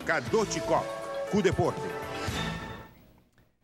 Cadochi Kock, cu deporte.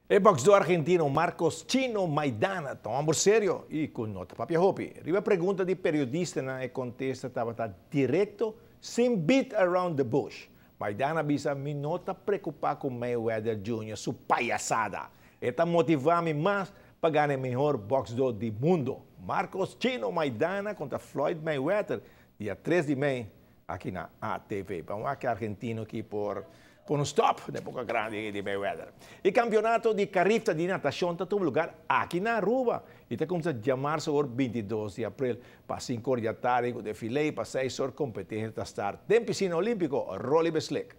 E boxeador argentino Marcos Chino Maidana ta un serio y cu no ta papia hopi. Riba pregunta di periodista, e contesta tabata directo, sin beat around the bush. Maidana a bisa: "Mi no ta preocupa cu Mayweather Jr. su payasada. E ta motiva mi mas pa gana e mihor boxeador di mundo." Marcos Chino Maidana contra Floyd Mayweather, dia 3 di mei, aki na ATV. Ban wak e argentino aki por un stop di boca grandi di Mayweather. E campeonato di Carifta di natacion ta tuma lugar aki na Aruba. Y ta cuminsa diamars 22 di april pa 5 or di atardi, cu desfile, pa 6 or competencia ta start den piscina olimpico Roly Beslik.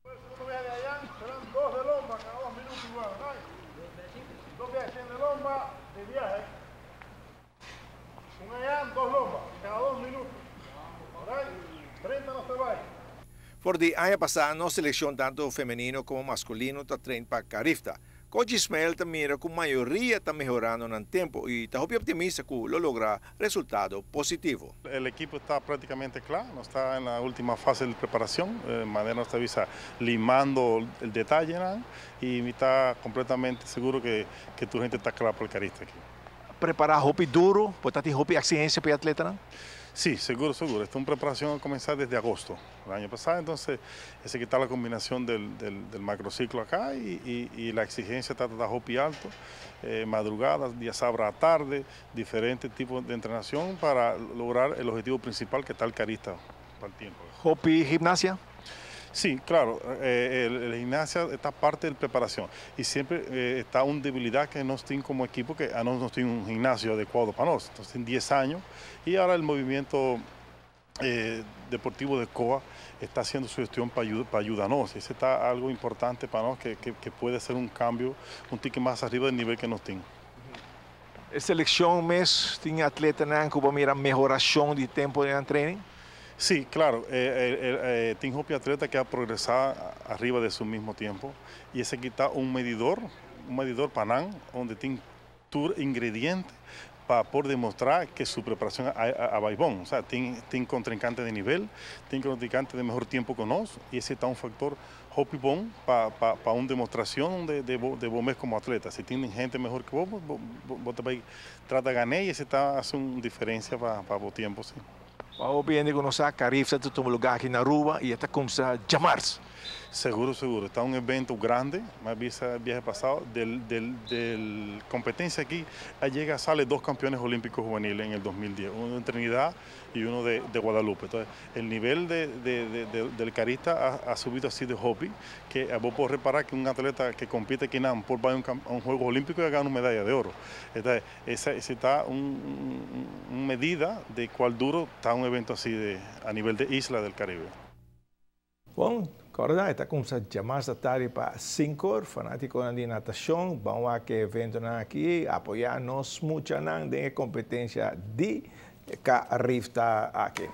Segundo viaje de allá serán dos de lomba cada 2 minutos igual, ¿verdad? Dos viajes de lomba de viaje. Un allá, dos lombas, cada 2 minutos. ¿Verdad? 30 no se va. For di aña pasa, nos seleccion tanto femenino como masculino ta train pa Carifta. Coach Ismael ta mira cu mayoria ta mehorando den tempo y ta optimista cu lo logra resultado positivo. El equipo está prácticamente claro, no está en la última fase de preparación, manera nos está limando el detalle, ¿no? Y está completamente seguro que tur hende ta cla pa Carifta aki. Prepara hopi duro, por tin hopi exigencia pa e atleta, no? Sí, seguro, seguro. Esta es una preparación a comenzar desde agosto del año pasado, entonces ese que está la combinación del macrociclo acá y la exigencia está de hopi alto, madrugadas, diasabra a tarde, diferentes tipos de entrenación para lograr el objetivo principal, que está el Carifta para el tiempo. Hopi gimnasia? Sí, claro, el gimnasia está parte de la preparación y siempre está una debilidad que nos tiene como equipo, que a nos tiene un gimnasio adecuado para nosotros. Entonces, en 10 años y ahora el movimiento deportivo de COA está haciendo su gestión para ayudarnos. Ese está algo importante para nosotros que puede ser un cambio, un tiki más arriba del nivel que nos tiene. E seleccion mes tin atleta cu a mira mehoracion di tempo di training? Sí, claro. Tiene hopi atleta que ha progresado arriba de su mismo tiempo. Y ese aquí está un medidor pa nan, donde tiene tur ingrediente para poder demostrar que su preparación a bay bon. O sea, tiene contrincante de nivel, tiene contrincante de mejor tiempo con nos, y ese está un factor hopi bon para pa una demostración de vos mes como atleta. Si tienen gente mejor que vos, vos te vas trata de ganar y ese está hace una diferencia para pa vos tiempo, sí. Pa hende cu no sa, Carifta ta tuma lugar aki na Aruba y ta cuminsa diamars. Seguro, seguro. Está un evento grande, mi a viaje pasa, del competencia aquí, llega, sale dos campeones olímpicos juveniles en el 2010, uno de Trinidad y uno de Guadalupe. Entonces, el nivel del Carifta ha subido así de hopi, que vos podés reparar que un atleta que compite aquí en por va a un Juego Olímpico y gana una medalla de oro. Entonces, esa está una medida de cuál duro está un evento así a nivel de isla del Caribe. Bon, awor ta cuminsa diamars atardi pa 5 or, fanatico di natacion, ban wak e evento aki, apoya nos muchanan den competencia di Carifta aki.